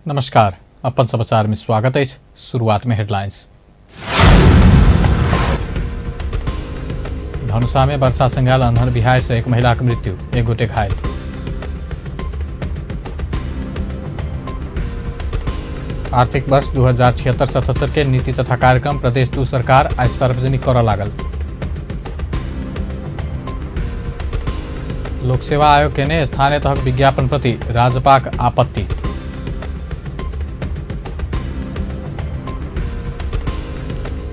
नमस्कार, अपन समाचार में स्वागत अछि। शुरुआत में हेडलाइंस। धनुषा में वर्षा संग आयल अन्हर बिहार से एक महिला के मृत्यु, एक गोटे घायल। आर्थिक वर्ष 2076-77 के नीति तथा कार्यक्रम प्रदेश 2 सरकार आज सार्वजनिक करऽ लागल। लोक सेवा आयोग केने स्थानीय तहक विज्ञापन प्रति राजपाक आपत्ति।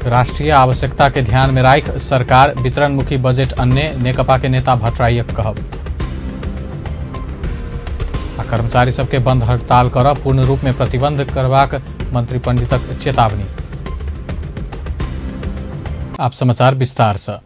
राष्ट्रीय आवश्यकता के ध्यान में राख सरकार वितरणमुखी बजट अन्य नेकपा के नेता भट्टराईक कहब। आ कर्मचारी सबके बंद हड़ताल कर पूर्ण रूप में प्रतिबंध करबाक मंत्री पंडितक चेतावनी। आप समाचार विस्तार से।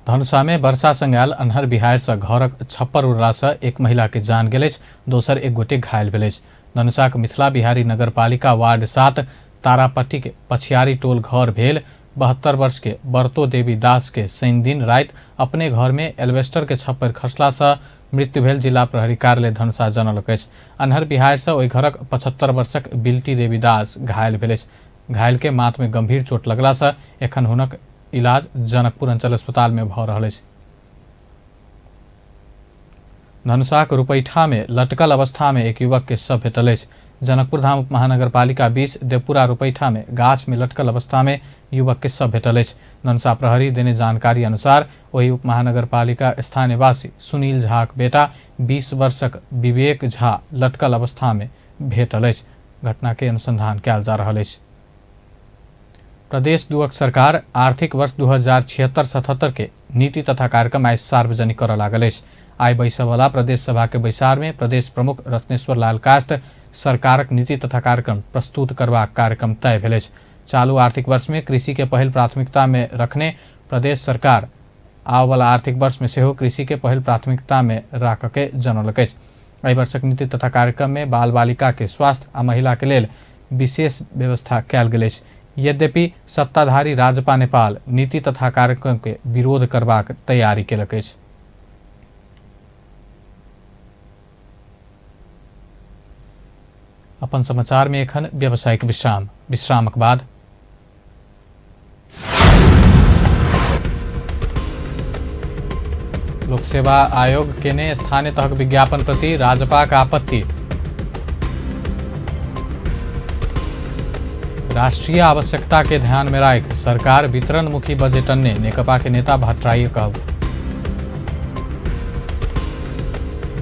धनुषा में वर्षा संग आयल अन्हर बिहार से घरक छप्पर उड़ला से एक महिला के जान गेल अछि, दोसर एक गोटे घायल भेल अछि। धनुषाक मिथिला बिहारी नगरपालिका वार्ड 7 तारापट्टी के पछियारी टोल घर भेल 72 वर्ष के बरतो देवी दास के शनि दिन राति अपने घर में एल्वेस्टर के छप्पर खसला से मृत्यु भेल जिला प्रहरी कार्यालय धनुषा जनौलक अछि। अन्हर बिहार से ओहि घरक 75 वर्षक बिल्टी देवी दास घायल भेल अछि। घायल के माथ में गंभीर चोट लगला से एखन हुनक इलाज जनकपुर अंचल अस्पताल में भऽ रहल अछि। धनुषाक रुपैठा में लटकल अवस्था में एक युवक के शव भेटल अछि। जनकपुर धाम उप महानगरपालिका 20 देवपुरा रुपैठा में गाछ में लटकल अवस्था में युवक के शव भेटल अछि। धनुषा प्रहरी देने जानकारी अनुसार ओहि उप महानगरपालिका स्थानीयवासी सुनील झाक बेटा 20 वर्षक विवेक झा लटकल अवस्था में भेटल अछि। घटना के अनुसंधान कयल जा रहल अछि। प्रदेश 2 सरकार आर्थिक वर्ष 2076-77 के नीति तथा कार्यक्रम आइ सार्वजनिक करऽ लागल अछि। आइ बैसयवला प्रदेश सभा के बैसार में प्रदेश प्रमुख रत्नेश्वर लाल कास्त सरकारक नीति तथा कार्यक्रम प्रस्तुत करबाक कार्यक्रम तय भेल अछि। चालू आर्थिक वर्ष में कृषि के पहिल प्राथमिकता में रखने प्रदेश सरकार आबयवला आर्थिक वर्ष में सेहो कृषि के पहिल प्राथमिकता में राखऽ के जनौलक अछि। एहि वर्षक नीति तथा कार्यक्रम में बाल बालिका के स्वास्थ्य आ महिला के लेल विशेष व्यवस्था कयल गेल अछि। यद्यपि सत्ताधारी राजपा नेपाल नीति तथा कार्यक्रम के विरोध करबाक तैयारी केलक अछि। अपन समाचार में एखन व्यावसायिक विश्राम, विश्रामक बाद लोक सेवा आयोग केने स्थानीय तहक विज्ञापन प्रति राजपाक आपत्ति। राष्ट्रीय आवश्यकता के ध्यान में राख सरकार वितरणमुखी बजट अन्य नेकपा के नेता भट्टराई कहब।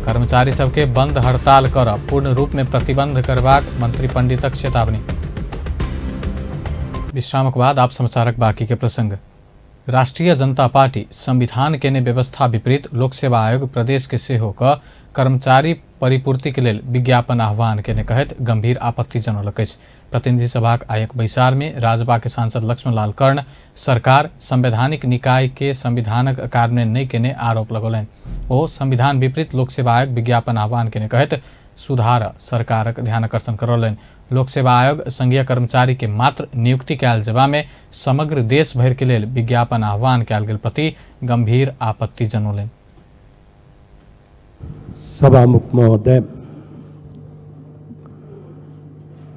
कर्मचारी सबके बंद हड़ताल कर पूर्ण रूप में प्रतिबंध करबाक मंत्री पंडितक चेतावनी। विश्रामक बाद आप समाचारक बाकी के प्रसंग। राष्ट्रीय जनता पार्टी संविधान केने व्यवस्था विपरीत लोक सेवा आयोग प्रदेश के सेहो क कर्मचारी परिपूर्ति के लेल विज्ञापन आह्वान केने कहैत गंभीर आपत्ति जनौलक अछि। प्रतिनिधि सभाक आयक बैसार में राजपा के सांसद लक्ष्मण लाल कर्ण सरकार संवैधानिक निकाय के संविधानक कार्यान्वयन नहि केने आरोप लगौलनि। ओ संविधान विपरीत लोक सेवा आयोग विज्ञापन आह्वान केने कहैत सुधार सरकारक ध्यानाकर्षण करौलनि। लोक सेवा आयोग संघीय कर्मचारी के मात्र नियुक्ति कयल जेबा में समग्र देश भरि के लेल विज्ञापन आह्वान कयल गेल प्रति गंभीर आपत्ति जनौलनि। सभामुख महोदय,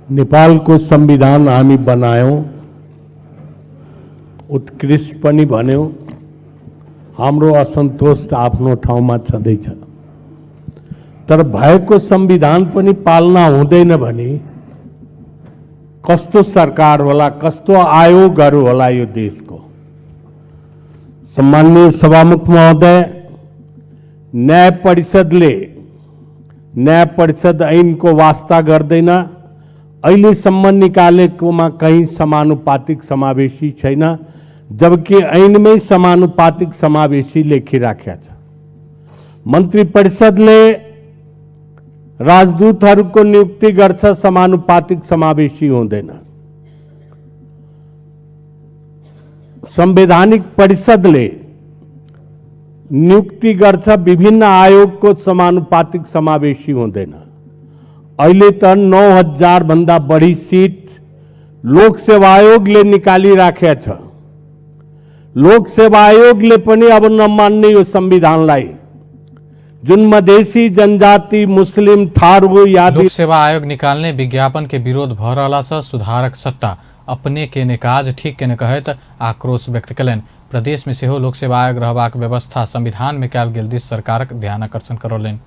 नेपालको संविधान हामी बनायौं, उत्कृष्ट पनि भन्यौं, हाम्रो असन्तोष त आफ्नो ठाउँमा छँदैछ, तर भएको संविधान पनि पालना हुँदैन भने कस्तो सरकार होला, कस्तो आयोगहरू होला यो देशको। सम्माननीय सभामुख महोदय, न्याय परिषदले न्याय परिषद ऐनको वास्ता गर्दैन, अहिलेसम्म निकालेकोमा कहीँ समानुपातिक समावेशी छैन, जबकि ऐनमै समानुपातिक समावेशी लेखिराखेको छ। मन्त्री परिषदले राजदूतहरूको नियुक्ति गर्छ, समानुपातिक समावेशी हुँदैन। संवैधानिक परिषदले नियुक्ति गर्छ, विभिन्न आयोगको समानुपातिक समावेशी हुँदैन। अहिले त 9000 भन्दा बढी सिट लोक सेवा आयोगले निकालिराखेको छ। लोक सेवा आयोगले पनि अब नमान्ने यो संविधानलाई, जुन मधेसी जनजाति, मुस्लिम, थारू, यादी लोक सेवा आयोग निकालने विज्ञापन के विरोध भ रहला सँ सुधारक सट्टा अपने केने काज ठीक केने कहैत आक्रोश व्यक्त कयलनि। प्रदेश में सेहो लोक सेवा आयोग रहबाक व्यवस्था संविधान में कयल गेल दिस सरकारक ध्यान आकर्षण करौलनि।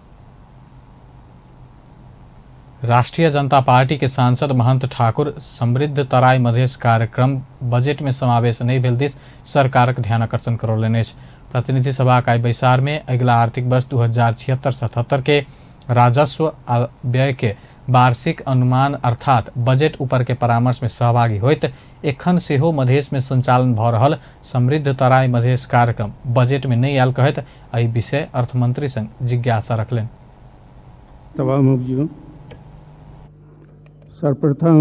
राष्ट्रीय जनता पार्टी के सांसद महंत ठाकुर समृद्ध तराई मधेश कार्यक्रम बजट में समावेश नहि भेल दिस सरकारक ध्यान आकर्षण करौलनि अछि। प्रतिनिधि सभाक आइ बैसार में अगिला आर्थिक वर्ष 2076-77 के राजस्व आ व्यय के वार्षिक अनुमान अर्थात बजट ऊपर के परामर्श में सहभागी होइत एखन सेहो मधेश में संचालन भ रहल समृद्ध तराई मधेश कार्यक्रम बजट में नहि आयल कहैत एहि विषय अर्थमंत्री संग जिज्ञासा रखलनि। सभामुखज्यू, सर्वप्रथम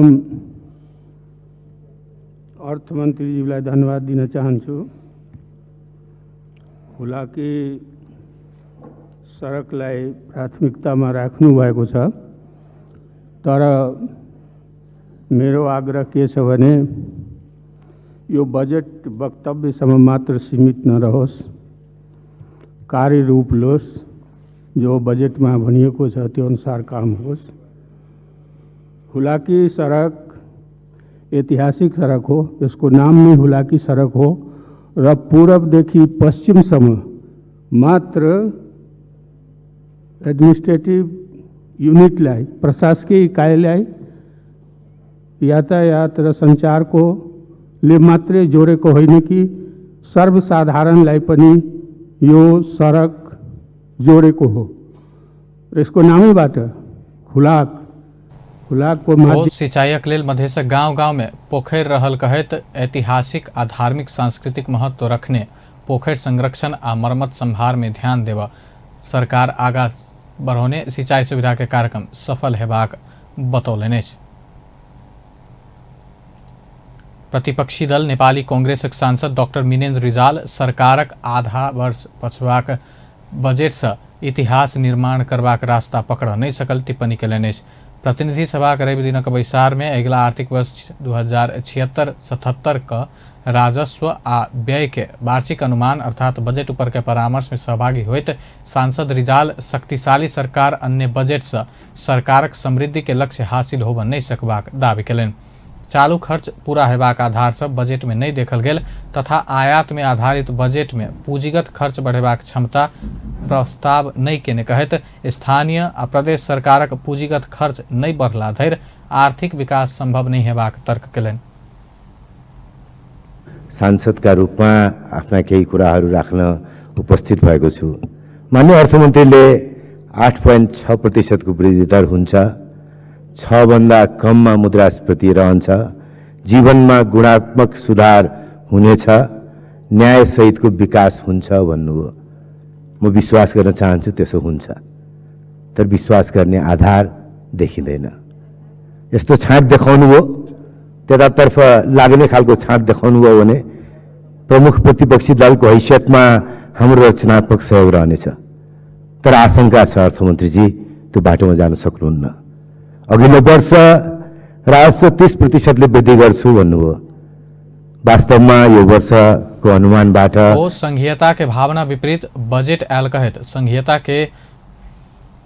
अर्थमन्त्रीज्यूलाई धन्यवाद दिन चाहन्छु। हुलाकी सडकलाई प्राथमिकतामा राख्नु भएको छ, तर मेरो आग्रह के छ भने यो बजेट वक्तव्यसम्म मात्र सीमित नरहोस्, कार्यरूप लोस्, जो बजेटमा भनिएको छ त्यो अनुसार काम होस्। हुलाकी सडक ऐतिहासिक सडक हो, यसको नाम नै हुलाकी सडक हो र पूरबदेखि पश्चिमसम्म मात्र एडमिनिस्ट्रेटिभ युनिटलाई, प्रशासकीय इकाइलाई यातायात र सञ्चारको ले मात्रै जोडेको होइन कि सर्वसाधारणलाई पनि यो सडक जोडेको हो र यसको नामैबाट हुलाक हुलाकको ओ माध्यम सिंचाईक लेल मधेशक गांव गांव में पोखरि रहल कहैत ऐतिहासिक आ धार्मिक सांस्कृतिक महत्व रखने पोखरि संरक्षण आ मरम्मत संभार में ध्यान देबऽ सरकार आगा बढ़ौने सिंचाई सुविधा के कार्यक्रम सफल हेबाक बतौलनि अछि। प्रतिपक्षी दल नेपाली कांग्रेसक सांसद डॉक्टर मिनेन्द्र रिजाल सरकारक आधा वर्ष पछबाक बजट सँ इतिहास निर्माण करबाक रास्ता पकड़ नहि सकल टिप्पणी कयलनि अछि। प्रतिनिधि सभाक रवि दिनक बैसार में अगिला आर्थिक वर्ष 2076-77 क राजस्व आ व्यय के वार्षिक अनुमान अर्थात बजट ऊपर के परामर्श में सहभागी होइत सांसद रिजाल शक्तिशाली सरकार अन्य बजट सँ सरकारक समृद्धि के लक्ष्य हासिल होबऽ नहि सकबाक दावी कयलनि। चालू खर्च पूरा हेबाक आधार सँ बजट में नहि देखल गेल तथा आयात में आधारित बजट में पूंजीगत खर्च बढ़ेबाक क्षमता प्रस्ताव नहि केने कहैत स्थानीय आ प्रदेश सरकारक पूंजीगत खर्च नहि बढ़ला धरि आर्थिक विकास संभव नहि हेबाक तर्क कयलनि। सांसदका रूपमा आफ्ना केही कुराहरू राख्न उपस्थित भएको छु। माननीय अर्थमन्त्रीले 8.6% को वृद्धि दर हुन्छ, 6 भन्दा कममा मुद्रास्फीति रहन्छ, जीवनमा गुणात्मक सुधार हुनेछ, न्यायसहितको विकास हुन्छ भन्नुभयो। म विश्वास गर्न चाहन्छु त्यसो हुन्छ, तर विश्वास गर्ने आधार देखिँदैन। यस्तो छाँट देखाउनु भयो, त्यतातर्फ लाग्ने खालको छाँट देखाउनु भयो भने प्रमुख प्रतिपक्षी दलको हैसियतमा हाम्रो रचनात्मक सहयोग रहनेछ। तर आशंका छ अर्थमन्त्रीजी, त्यो बाटोमा जान सक्नुहुन्न। अघिल्लो वर्ष राजस्व 30% वृद्धि गर्छु भन्नुभयो, वास्तवमा यो वर्षको अनुमानबाट ओ संघीयता के भावना विपरीत बजट आयल कहैत संघीयता के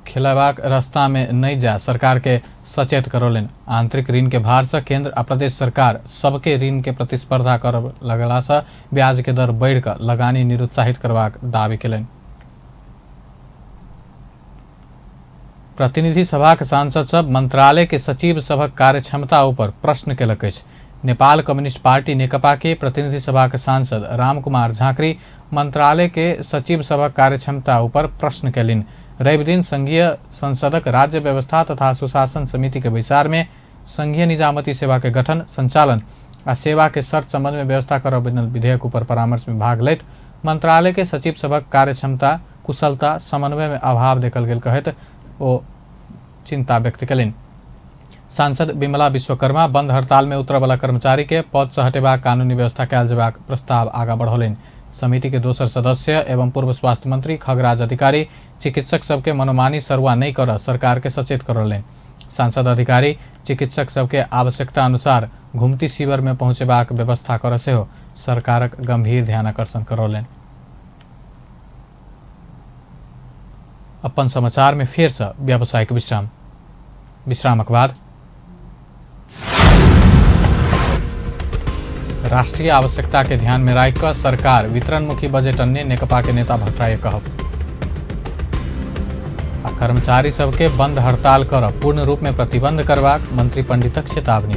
खिलेबाक रास्ता में नहि जा सरकार के सचेत करौलनि। आंतरिक ऋण के भार से केंद्र आ प्रदेश सरकार सबके ऋण के प्रतिस्पर्धा कर लगला से ब्याज के दर बढ़ि कऽ लगानी निरुत्साहित करबाक दावी कयलनि। प्रतिनिधि सभाक सांसद सब मंत्रालय के सचिव सभक कार्यक्षमता ऊपर प्रश्न केलक अछि। नेपाल कम्युनिस्ट पार्टी नेकपा के प्रतिनिधि सभाक सांसद रामकुमार झाँक्री मंत्रालय के सचिव सभक कार्यक्षमता ऊपर प्रश्न कयलनि। रवि दिन संघीय संसदक राज्य व्यवस्था तथा सुशासन समिति के बैसार में संघीय निजामती सेवा के गठन, संचालन आ सेवा के शर्त संबंध में व्यवस्था करऽ बनल विधेयक ऊपर परामर्श में भाग लैत मंत्रालय के सचिव सभक कार्यक्षमता, कुशलता, समन्वय में अभाव देखल गेल कहैत ओ चिंता व्यक्त कयलनि। सांसद विमला विश्वकर्मा बंद हड़ताल में उतरऽ वाला कर्मचारी के पद से हटेबाक कानूनी व्यवस्था कयल जेबाक प्रस्ताव आगा बढ़ौलनि। समिति के दोसर सदस्य एवं पूर्व स्वास्थ्य मंत्री खगराज अधिकारी चिकित्सक सबके मनोमानी सरुआ नहि करऽ सरकार के सचेत करौलनि। सांसद अधिकारी चिकित्सक सबके आवश्यकता अनुसार घुमती शिविर में पहुँचेबाक व्यवस्था करऽ सेहो सरकारक गंभीर ध्यान आकर्षण करौलनि। अपन समाचार में फेर से व्यावसायिक विश्राम। विश्रामक बाद राष्ट्रीय आवश्यकता के ध्यान में राखि कऽ सरकार वितरणमुखी बजट अन्य नेकपा के नेता भट्टराई कहब। आ कर्मचारी सबके बंद हड़ताल करब पूर्ण रूप में प्रतिबंध करबाक मंत्री पंडितक चेतावनी।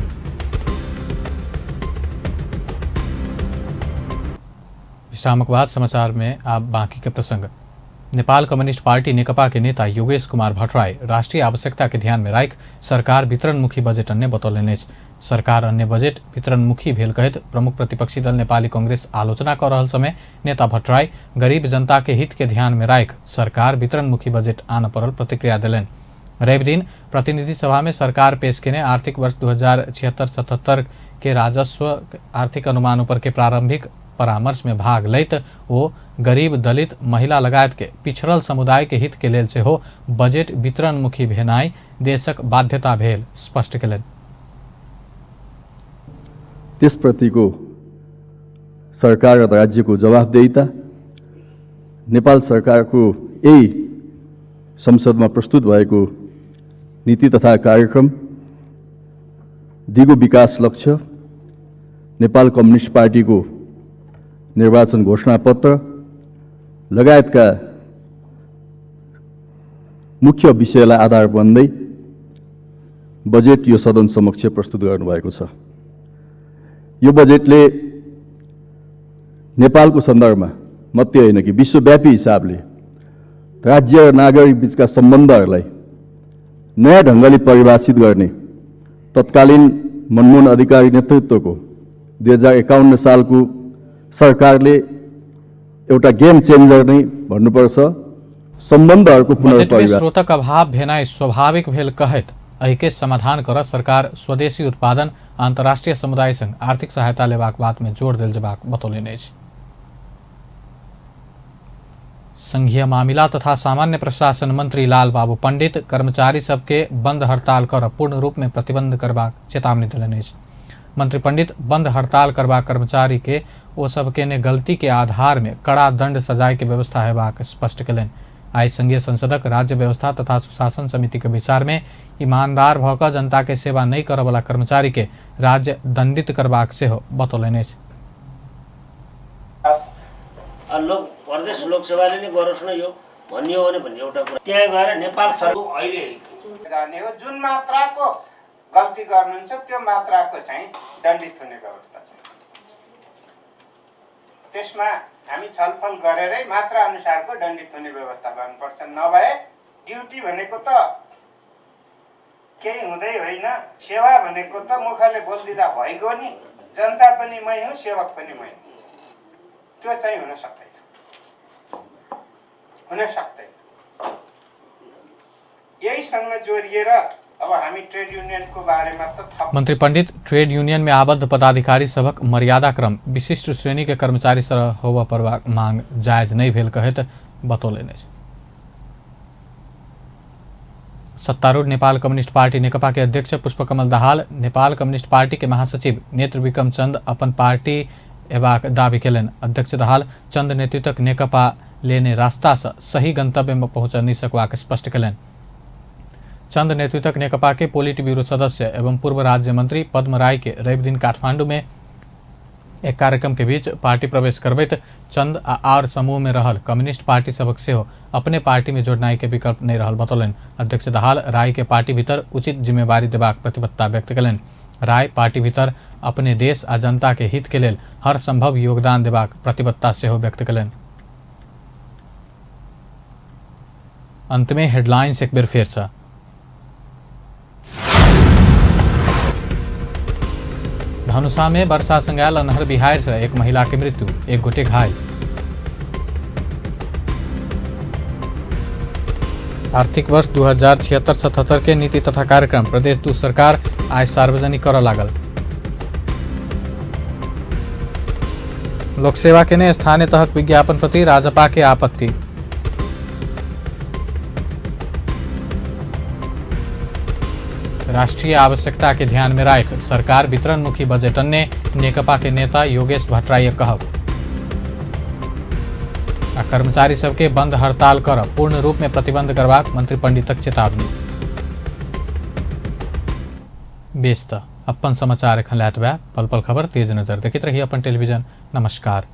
विश्रामक बाद समाचार में आप बाकी के प्रसंग। नेपाल कम्युनिस्ट पार्टी नेकपा के नेता योगेश कुमार भट्टराई राष्ट्रीय आवश्यकता के ध्यान में राखि सरकार वितरणमुखी बजट अन्य बतौलनि अछि। सरकार अन्य बजट वितरणमुखी भेल कहैत प्रमुख प्रतिपक्षी दल नेपाली कांग्रेस आलोचना कऽ रहल समय नेता भट्टराई गरीब जनता के हित के ध्यान में राखि सरकार वितरणमुखी बजट आनऽ पड़ल प्रतिक्रिया देलनि। रवि दिन प्रतिनिधि सभा में सरकार पेश केने आर्थिक वर्ष 2076-77 के राजस्व आर्थिक अनुमान ऊपर के प्रारंभिक परामर्श में भाग लैत ओ गरीब, दलित, महिला लगायत के पिछड़ल समुदाय के हित के लेल सेहो बजट वितरणमुखी भेनाइ देशक बाध्यता भेल स्पष्ट केलनि। त्यसप्रतिको सरकार र राज्यको जवाफदेहिता नेपाल सरकारको यही संसदमा प्रस्तुत भएको नीति तथा कार्यक्रम, दिगो विकास लक्ष्य, नेपाल कम्युनिस्ट पार्टीको निर्वाचन घोषणापत्र लगायतका मुख्य विषयलाई आधार बन्दै बजेट यो सदन समक्ष प्रस्तुत गर्नुभएको छ। यो बजेटले नेपालको सन्दर्भमा मात्रै होइन कि विश्वव्यापी हिसाबले राज्य र नागरिक बीचका सम्बन्धहरूलाई नयाँ ढङ्गले परिभाषित गर्ने तत्कालीन मनमोहन अधिकारी नेतृत्वको 2051 सालको सरकारले एउटा गेम चेन्जर नै भन्नुपर्छ। सम्बन्धहरूको पुनर्परिभाषा। स्रोतक अभाव भेनाइ स्वाभाविक भेल कहैत एहिके समाधान कर सरकार स्वदेशी उत्पादन अंतर्राष्ट्रीय समुदाय संग आर्थिक सहायता लेबाक बात में जोर देल जेबाक बतौलनि अछि। संघीय मामिला तथा सामान्य प्रशासन मंत्री लाल बाबू पंडित कर्मचारी सबके बंद हड़ताल कर पूर्ण रूप में प्रतिबंध करबाक चेतावनी देलनि अछि। मंत्री पंडित बंद हड़ताल करबाक कर्मचारी के ओ सबके ने गलती के आधार में कड़ा दंड सजाय के व्यवस्था हेबाक स्पष्ट केलनि। आइ संघीय संसदक राज्य व्यवस्था तथा सुशासन समिति के विचार में ईमानदार भऽ कऽ जनता के सेवा नहि करऽवला कर्मचारी के राज्य दंडित करबाक सेहो बतौलनि अछि। प्रदेश लोकसेवाले नै गरोस् न यो भनियो भने भन्ने एउटा कुरा। त्यहाँ गएर नेपाल सरकार अहिले जाने हो, जुन मात्राको गल्ती गर्नुहुन्छ त्यो मात्राको चाहिँ दण्डित हुने व्यवस्था छ। त्यसमा हामी छलफल गरेरै मात्रा अनुसारको दण्डित हुने व्यवस्था गर्नुपर्छ। नभए ड्युटी भनेको त केही हुँदै होइन, सेवा भनेको त मुखले बोलिदिँदा भइगयो नि, जनता पनि मै हुँ सेवक पनि मै हुँ, त्यो चाहिँ हुन सक्दैन, हुन सक्दैन। यहीसँग जोडिएर अब हामी ट्रेड यूनियन को बारेमा त मंत्री पंडित ट्रेड यूनियन में आबद्ध पदाधिकारी सबक मर्यादा क्रम विशिष्ट श्रेणी के कर्मचारी सर होबऽ पड़बाक मांग जायज नहीं भेल कहैत बतौलनि अछि। सत्तारूढ़ नेपाल कम्युनिस्ट पार्टी नेकपा के अध्यक्ष पुष्पकमल दाहाल नेपाल कम्युनिस्ट पार्टी के महासचिव नेत्र विक्रम चंद अपन पार्टी एबाक दावी केलनि। अध्यक्ष दाहाल चंद नेतृत्वक नेकपा लेने रास्ता से सही गंतव्य में पहुंच नहीं सकबाक स्पष्ट केलनि। चंद नेतृत्वक नेकपा के पोलिट ब्यूरो सदस्य एवं पूर्व राज्य मंत्री पद्म राय के रवि दिन काठमांडू में एक कार्यक्रम के बीच पार्टी प्रवेश करबैत चंद आ आर समूह में रहल कम्युनिस्ट पार्टी सबक सेहो अपने पार्टी में जोड़नाई के विकल्प नहीं रहल बतौलनि। अध्यक्ष दाहाल राय के पार्टी भीतर उचित जिम्मेवारी देबाक प्रतिबद्धता व्यक्त केलनि। राय पार्टी भीतर अपने देश आ जनता के हित के लेल हर संभव योगदान देबाक प्रतिबद्धता सेहो व्यक्त केलनि। अंत में हेडलाइंस एक बेर फेर से। धनुषा में वर्षा संग आयल अन्हर बिहार से एक महिला के मृत्यु, एक गोटे घायल। आर्थिक वर्ष 2076-77 के नीति तथा कार्यक्रम प्रदेश 2 सरकार आइ सार्वजनिक करऽ लागल। लोकसेवा के ने स्थानीय तहक विज्ञापन प्रति राजपा के आपत्ति। राष्ट्रीय आवश्यकता के ध्यान में राख सरकार वितरणमुखी बजट अन्य नेकपा के नेता योगेश भट्टराई कहब। आ कर्मचारी सबके बंद हड़ताल कर पूर्ण रूप में प्रतिबंध करबाक मंत्री पंडितक चेतावनी। बेस त अपन समाचार एखन लैत पल पल खबर तेज नजर देखैत रही अपन टेलीविजन। नमस्कार।